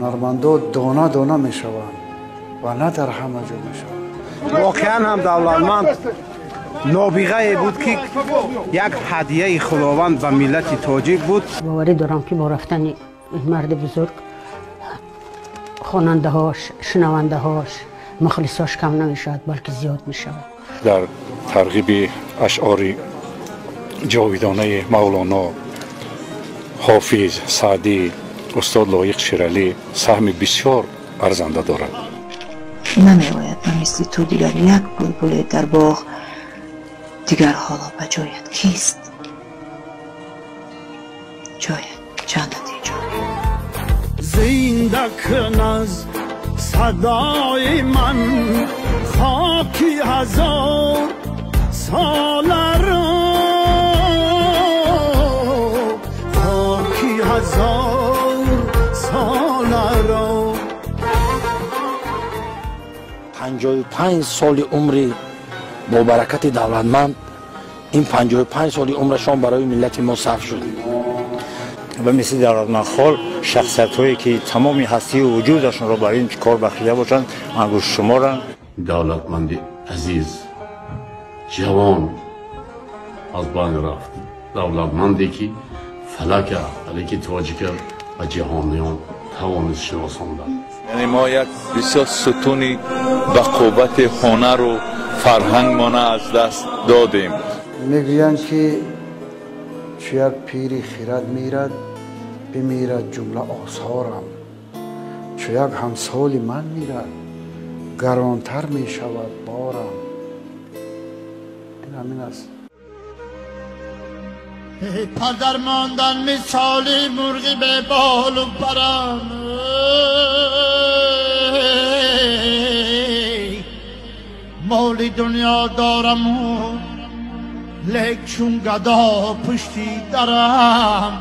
Ҳунармандо дона дона мешаванд ва на дар ҳама ҷо мешаванд. Воқеан ҳам Давлатманд нобиғае буд, ки як ҳадияи Худованд ба миллати тоҷик буд. Боварӣ дорам, ки бо рафтани ин марди бузург хонандаҳош, шунавандаҳош, мухлисош кам намешавад, балки зиёд мешавад. Дар тарғиби ашъори ҷовидонаи Мавлоно, Ҳофиз, Саъдӣ, устод Лоиқ Шералӣ саҳми бисёр арзанда дорад. Намеояд ба мисли ту дигар як булбуле дар боғ, дигар ҳоло ба ҷоят кист? Ҷоят ҷаннати ҷон. Зинда кун аз садои ман хоки ҳазор соларо, хоки ҳазор соларо. 55 соли умри бо баракати Давлатманд, ин 55 соли умрашон барои миллати мо сарф шуд. Ба мисли Давлатманд Хол шахсиятҳое, ки тамоми ҳастию вуҷудашонро бар ин кор бахшида бошанд, ангуштшуморанд. Давлатманди азиз ҷавон аз байн рафт. Давлатманде, ки фалака, фалаки тоҷика ба ҷаҳониён тавонист шиносондан. Яъне мо як бисёр сутуни ба қуввати ҳунару фарҳангмона аз даст додем. Мегӯянд, ки чу як пири хирад мирад, бимирад ҷумла осорам, чу як ҳамсоли ман мирад, гаронтар мешавад борам. Ин ҳамин аст. Падар мондан мисоли мурғи беболу парам, моли дунё дораму лек чун гадо пушти дарам.